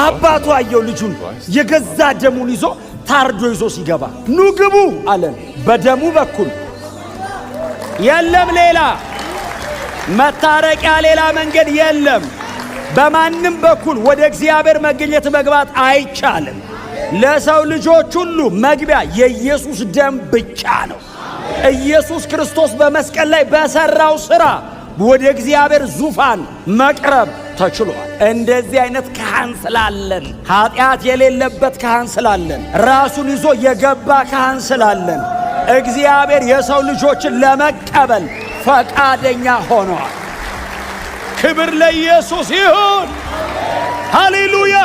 አባቱ አየው ልጁን የገዛ ደሙን ይዞ ታርዶ ይዞ ሲገባ፣ ኑ ግቡ አለን። በደሙ በኩል የለም ሌላ መታረቂያ፣ ሌላ መንገድ የለም። በማንም በኩል ወደ እግዚአብሔር መገኘት መግባት አይቻልም። ለሰው ልጆች ሁሉ መግቢያ የኢየሱስ ደም ብቻ ነው። ኢየሱስ ክርስቶስ በመስቀል ላይ በሠራው ሥራ ወደ እግዚአብሔር ዙፋን መቅረብ ተችሏል። እንደዚህ አይነት ካህን ስላለን፣ ኃጢአት የሌለበት ካህን ስላለን፣ ራሱን ይዞ የገባ ካህን ስላለን እግዚአብሔር የሰው ልጆችን ለመቀበል ፈቃደኛ ሆነዋል። ክብር ለኢየሱስ ይሁን። ሃሌሉያ።